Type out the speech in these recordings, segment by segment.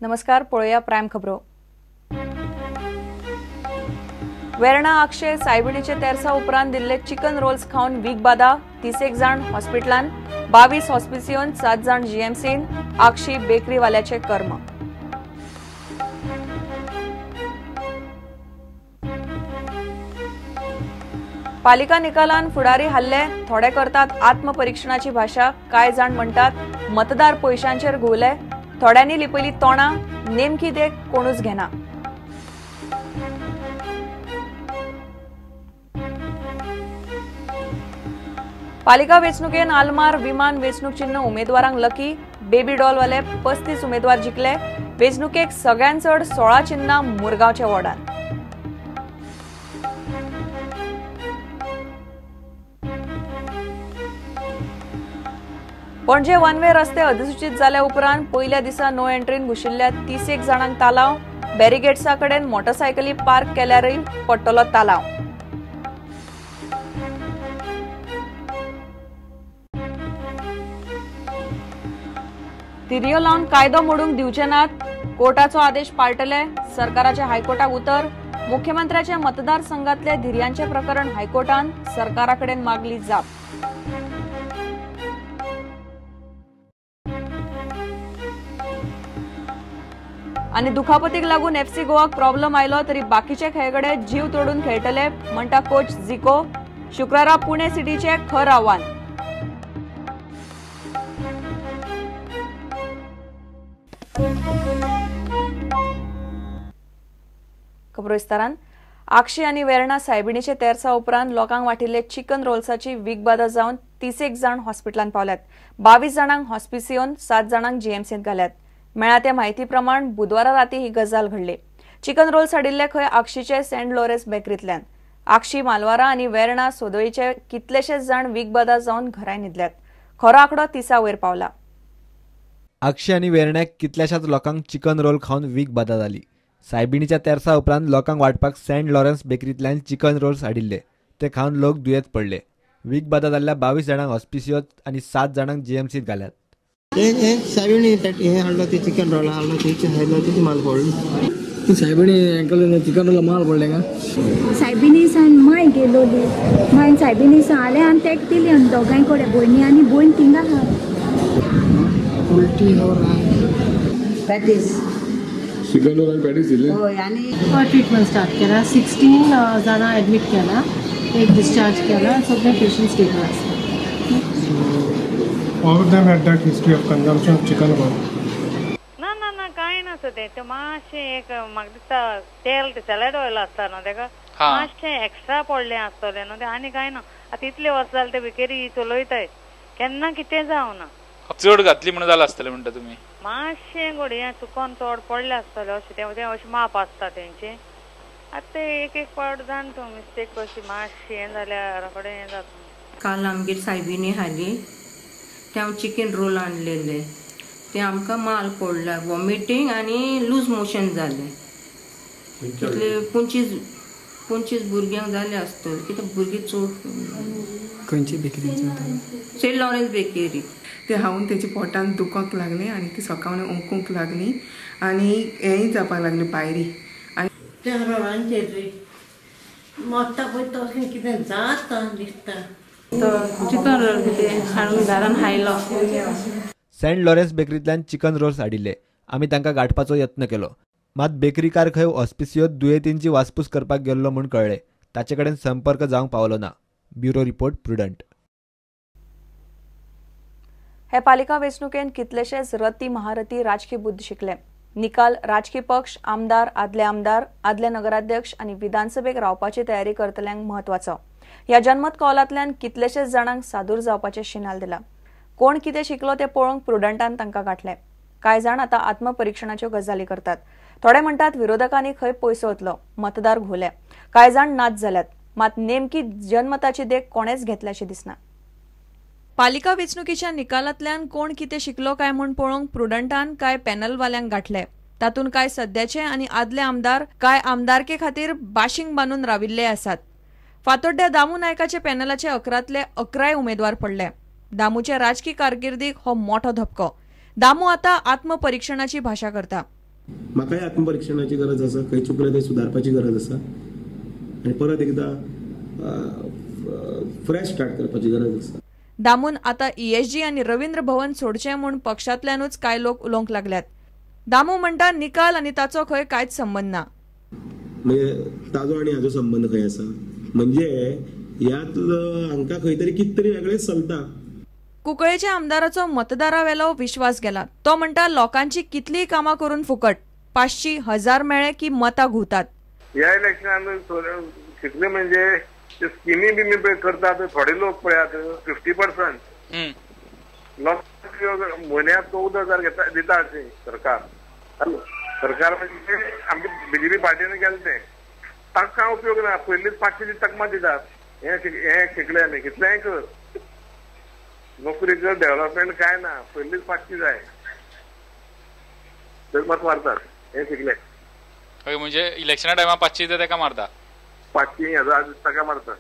नमस्कार, पळोवया प्रायम खबरो. वेर्णा आक्षे सायबिणीचे तेरसा उपरांत दिल्ले चिकन रोल्स खावन वीख बादा, 31 जाण हॉस्पिटलान, 22 हॉस्पिसियोन, 7 जाण जीएमसीन. आक्षी बेकरीवाल्याचे कर्म. पालिका निकालान फुडारी हल्ले, थोडे करतात आत्मपरीक्षणाची भाषा, काय जाण म्हणटात मतदार पयशांचेर घुंवले, थोड्यांनी लिपयली तोंडां, नेमकी देख कोणूच घेना. पालिका वेंचणुकेन आलमार विमान वेंचणूक चिन्ह उमेदवारांक लकी, बेबी डॉलवाले 35 उमेदवार जिखले. वेंचणुकेक सगळ्यांत चड 16 चिन्हां मुरगांवच्या वॉर्डान. पणजे वन वे रस्ते अधिसूचित जाल्या उपरांत पयल्या दिसा नो एंट्रीन घुशिल्ल्या 31 जाणांक तालाव, बॅरिगेट्सा कडेन मोटरसायकली पार्क केल्यारय पडटलो तालाव. तिरयो लावन कायदो मोडूंक दिवचे नात, कोर्टाचो आदेश पाळटले, सरकाराचे हायकोर्टाक उतर. मुख्यमंत्र्याच्या मतदारसंघातले धिरयांचे प्रकरण हायकोर्टान सरकारा कडेन मागली जाप. आनी दुखापतीक लागून एफसी गोवाक प्रॉब्लम आयलो तरी बाकीचे खेळगडे जीव तोडून खेळटले म्हणटा कोच झिको. शुक्रारा पुणे सिटीचे खर आव्हान. खबरो विस्तारान. आक्षी आनी वेर्णा सायबिणीचे तेरसा उपरांत लोकांक वाटिल्ले चिकन रोल्साची वीख बादा जावन 31 जाण हॉस्पिटलांत पावल्यात. 22 जाणांक हॉस्पिसियोन, 7 जाणांक जीएमसींत घाल्यात. मेळ्ळा त्या म्हायती प्रमाण बुधवारा राती ही गजाल घडली. चिकन रोल्स हाडिल्ले खंय आक्षीचे सेंट लॉरेन्स बेकरींतल्यान. आक्षी, मालवारा आनी वेर्णा सोदोळीचे कितलेशेच जाण वीख बादा जावन घराय न्हिदल्यात. खरो आंकडो 30 वयर पावला. आक्षी आनी वेर्ण्याक कितल्याशाच लोकांक चिकन रोल खावन वीख बादा जाली. सायबिणीच्या तेरसा उपरांत लोकांक वाटपाक सेंट लॉरेन्स बेकरींतल्यान चिकन रोल्स हाडिल्ले, ते खावन लोक दुयेंत पडले. वीख बादा जाल्ल्या 22 जाणांक हॉस्पिसियोत आनी 7 जाणांक जीएमसीत घाल्यात. सायबिणी हें हाडलो ते चिकन रोल हाडलो ते हाडलो ते माल पडलो. सायबिणी अंकल चिकन रोल माल पडले का? सायबिणी सान माय गेलोली, मागीर सायबिणी सान आले आनी तेक दिली आनी दोगांय कडेन भयणी आनी भयण थिंगा आहा. उल्टी हो रहा पॅटीस, चिकन रोल आनी पॅटीस दिले. हय, आनी ट्रिटमेंट स्टार्ट केला. 16 जाणां एडमीट केला, एक डिस्चार्ज केला, सगळे पेशंट स्टेबल आसा. All of them had that history of consumption of chicken roll. ना ना ना कांय नासता तें, तें मातशें एक म्हाका दिसता तेल सॅलड ऑयल आसता न्हू तेका मातशें एक्स्ट्रा पडलें आसतलें न्हू तें, आनी कांय ना. आतां इतले वर्सां जालें ते बेकरी चलयताय, केन्ना कितें जावना. चड घातली म्हणून जालां आसतलें म्हणटा तुमी? मातशें घडये चुकोन चड पडलें आसतलें अशें तें, अशें माप आसता तेंचें. आतां तें एक एक पावट जाण तूं मिस्टेक कशी मातशें हें जाल्यार रोखडें हें जाता. काल आमगेर सायबिणी हाली, ते हांव चिकन रोल आणलेले, ते आमकां माल पडला, वॉमिटींग आनी लूज मोशन जालें. कितले 25 भुरग्यांक जालें आसतलें, कित्याक भुरगीं चड. खंयची बेकरी? Saint Lawrence bakery. ते हांव तेजे पोटान दुखोंक लागलें आनी ती सकाळीं ओंकूंक लागली आनी हेंय जावपाक लागलें पायरी. आनी त्या रोलांचेर मोडटा पळय तसलें कितें जाता दिसता. चिकन रोल कितें हाडून दारान हायलो. सेंट लॉरेन्स बेकरींतल्यान चिकन रोल्स हाडिल्ले. आमी तांकां गांठपाचो यत्न केलो, मात बेकरीकार खंय हॉस्पिसियोत दुयेंतींची वासपूस करपाक गेल्लो म्हूण कळ्ळें. ताचे कडेन संपर्क जावंक पावलो ना. Bureau report, Prudent. हे पालिका वेंचणुकेन कितलेशेच रती महारथी राजकी बुद्ध शिकले. निकाल राजकी पक्ष, आमदार, आदले आमदार, आदले नगराध्यक्ष आनी विधानसभेक रावपाची तयारी करतल्यांक म्हत्वाचो. ह्या जनमत कौलांतल्यान कितलेशेच जाणांक सादूर जावपाचें शिनाल दिलां. कोण कितें शिकलो तें पळोवंक प्रुडंटान तांकां गांठलें. कांय जाण आतां आत्मपरिक्षणाच्यो गजाली करतात. थोडे म्हणटात विरोधकांनी खंय पयसो वतलो, मतदार घोले. कांय जाण नाच जाल्यात, मात नेमकी जनमताची देख कोणेच घेतल्याशी दिसना. पालिका वेंचणुकेच्या निकालांतल्यान कोण कितें शिकलो काय म्हूण पळोवंक प्रुडंटान कांय पॅनलवाल्यांक गांठले. तातूंत कांय सद्याचे आनी आदले आमदार, कांय आमदारके खातीर बाशिंग बांदून राविल्ले आसात. फातोड्ड्या दामू नायकाचे पॅनलाचे 11 11 उमेदवार पडले. दामूचे राजकी कारकिर्दीक हो मोठो धपको. दामू आता आत्मपरीक्षणाची भाषा करता. म्हाकाय आत्मपरिक्षणाची गरज आसा, खंय चुकलें तें सुदारपाची गरज आसा आनी परत एकदां फ्रेश स्टार्ट करपाची गरज आसा. दामून आतां ईएसजी आनी रवींद्र भवन सोडचें म्हूण पक्षांतल्यानूच कांय लोक उलोवंक लागल्यात. दामू म्हणटा निकाल आनी ताचो खंय कांयच संबंद ना. म्हणजे ताजो आनी हाजो संबंद खंय आसा, म्हणजे ह्यात हांकां खंय तरी कितें तरी वेगळेंच चलता. कुंकळेच्या आमदाराचो मतदारावेलो विश्वास गेला. तो म्हणटा लोकांची कितलीय कामां करून फुकट, 500-1000 मेळ्ळे की मतां घुंवतात. ह्या इलेक्शनान कितले म्हणजे स्किमी बिमी पळय करतात थोडे लोक पळयात 50% लोक म्हयन्याक 14,000 घेता दिता अशें सरकार. सरकार म्हणजे आमचे बीजेपी पार्टीन केलें तें, ताका कांय उपयोग ना. पयलींच 500 तकमा दितात. हें शिकले आमी, कितलेंय कर, नोकरी कर, डेव्हलपमेंट कांय ना, पयलींच 500 जाय तर मत मारतात. हें शिकले म्हणजे इलेक्शना टायमार 500 दिता ताका मारता, 500-1000 ताका मारतात.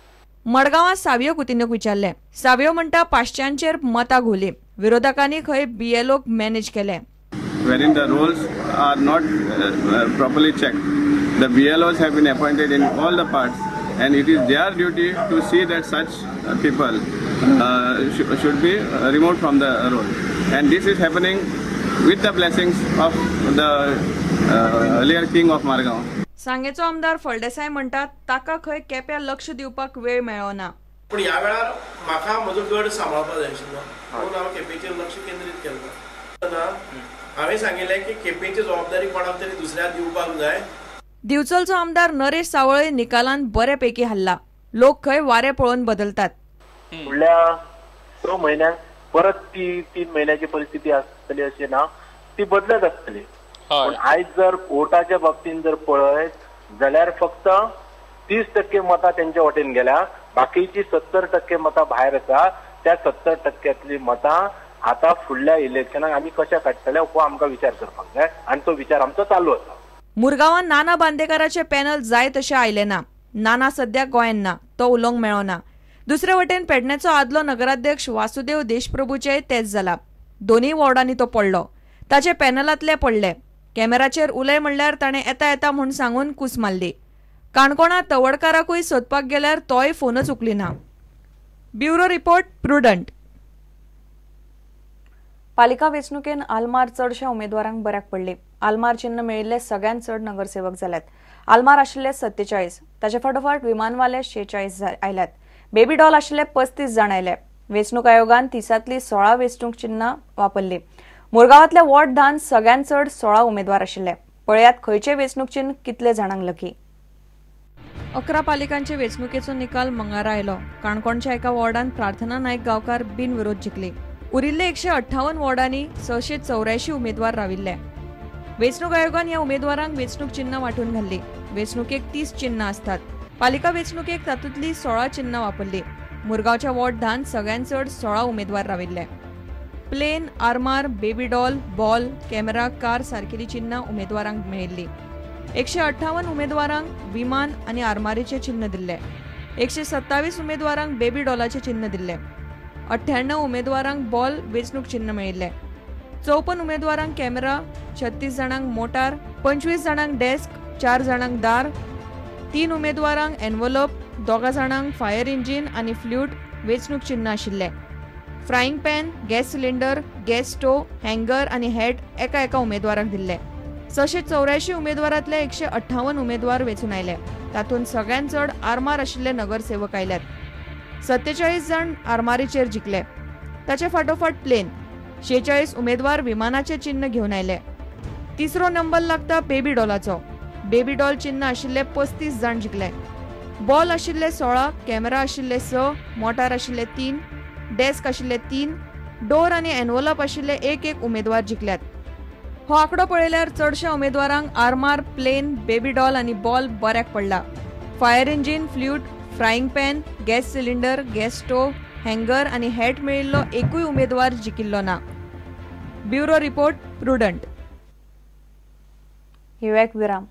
मडगांवां सावियो कुतिन्होक विचारलें. सावियो म्हणटा 500 मतां घोली, विरोधकांनी खंय बीएलओक मॅनेज केलें. Wherein the rolls are not properly checked. The BLOs have been appointed in all the parts and it is their duty to see that such people should be removed from the roll. And this is happening with the blessings of the earlier king of Margao. सांगेचो आमदार फळदेसाय म्हणटात ताका खंय केप्या लक्ष दिवपाक वेळ मेळ्ळो ना. पूण ह्या वेळार म्हाका म्हजो गड सांबाळपाक जाय आशिल्लो म्हणून हांव केपेचेर लक्ष केंद्रीत केलें ना. हांवें सांगिल्लें की केपेची जबाबदारी कोणाक तरी दुसऱ्या दिवपाक जाय. दिवचलचो आमदार नरेश सावळे निकालान बऱ्यापैकी हल्ला. लोक खंय वारें पळोवन बदलतात. फुडल्या 6 म्हयन्यांक परत ती 3 म्हयन्याची परिस्थिती आसतली अशें ना, ती बदलत आसतली. पूण आयज जर वोटाच्या बाबतीन जर पळयत जाल्यार फक्त 30% मतां तेंच्या वटेन गेल्या, बाकीची 70% मतां भायर आसा. त्या 70%तली मतां आता फुडल्या इलेक्शनाक आमी कशें काडटले हो आमकां विचार करपाक जाय आनी तो विचार आमचो चालू आसा. मुरगांवां नाना बांदेकाराचे पॅनल जाय तशें आयलें ना. नाना सद्या गोंयांत ना, तो उलोवंक मेळो ना. दुसरे वटेन पेडण्याचो आदलो नगराध्यक्ष वासुदेव देशप्रभूचेय तेच जाला. दोनूय वॉर्डांनी तो पडलो, ताचे पॅनलांतले पडले. कॅमेराचेर उलय म्हणल्यार ताणें येता येता म्हूण सांगून कूस मारली. काणकोणा तवडकाराकूय सोदपाक गेल्यार तोय फोनच उखलिना. Bureau report, Prudent. पालिका वेंचणुकेन आलमार चडशा उमेदवारांक बऱ्याक पडली. आलमार चिन्ह मेळिल्ले सगळ्यांत चड नगरसेवक जाल्यात. आलमार आशिल्ले 47, ताचे फाटोफाट विमानवाले 46 आयल्यात. बेबी डॉल आशिल्ले 35 जाण आयले. वेंचणूक आयोगान 30तली 16 वेंचणूक चिन्हां वापरली. मुरगांवांतल्या वॉर्ड 10 सगळ्यांत चड 16 उमेदवार आशिल्ले. पळयात खंयचे वेंचणूक चिन्ह कितले जाणांक लकी. 11 पालिकांचे वेंचणुकेचो निकाल मंगळारा आयलो. काणकोणच्या एका वॉर्डान प्रार्थना नायक गांवकार बिनविरोध जिखली. उरिल्ले 158 वॉर्डांनी 684 उमेदवार राविल्ले. वेंचणूक आयोगान ह्या उमेदवारांक वेंचणूक चिन्हां वांटून घाल्ली. वेंचणुकेक 30 चिन्हां आसतात. पालिका वेंचणुकेक तातूंतली 16 चिन्हां वापरली. मुरगांवच्या वॉर्ड 10 सगळ्यांत चड 16 उमेदवार राविल्ले. प्लेन, आर्मार, baby doll, ball, camera, car सारकेली चिन्हां उमेदवारांक मेळिल्ली. 158 उमेदवारांक विमान आनी आर्मारीचें चिन्ह दिल्लें. 127 उमेदवारांक बेबी डॉलाचें चिन्ह दिल्लें. 98 उमेदवारांक बॉल वेंचणूक चिन्ह मेळिल्लें. 54 उमेदवारांक कॅमेरा, 36 जाणांक मोटार, 25 जाणांक डेस्क, 4 जाणांक दार, 3 उमेदवारांक एनवलप, 2 जाणांक फायर इंजीन आनी फ्ल्यूट वेंचणूक चिन्ह आशिल्लें. Frying pan, gas cylinder, gas stove, hanger आनी हॅट एका एका उमेदवाराक दिल्ले. 684 उमेदवारांतले 158 उमेदवार वेंचून आयले. तातूंत सगळ्यांत चड आर्मार आशिल्ले नगरसेवक आयल्यात. 47 जाण आर्मारीचेर जिखले. ताचे फाटोफाट प्लेन. 46 उमेदवार विमानाचे चिन्ह घेवन आयले. तिसरो नंबर लागता बेबी डॉलाचो. बेबी डॉल चिन्ह आशिल्ले 35 जाण जिखले. बॉल आशिल्ले 16, कॅमेरा आशिल्ले 6, मोटार आशिल्ले 3, डेस्क आशिल्ले 3, डोर आनी एनवलप आशिल्ले 1 1 उमेदवार जिखल्यात. हो आंकडो पळयल्यार चडशा उमेदवारांक आर्मार, प्लेन, बेबी डॉल आनी बॉल बऱ्याक पडला. Fire engine, flute, frying pan, gas cylinder, gas stove, hanger आनी हॅट मेळिल्लो एकूय उमेदवार जिखिल्लो ना. Bureau report, Prudent. घेवया एक विराम.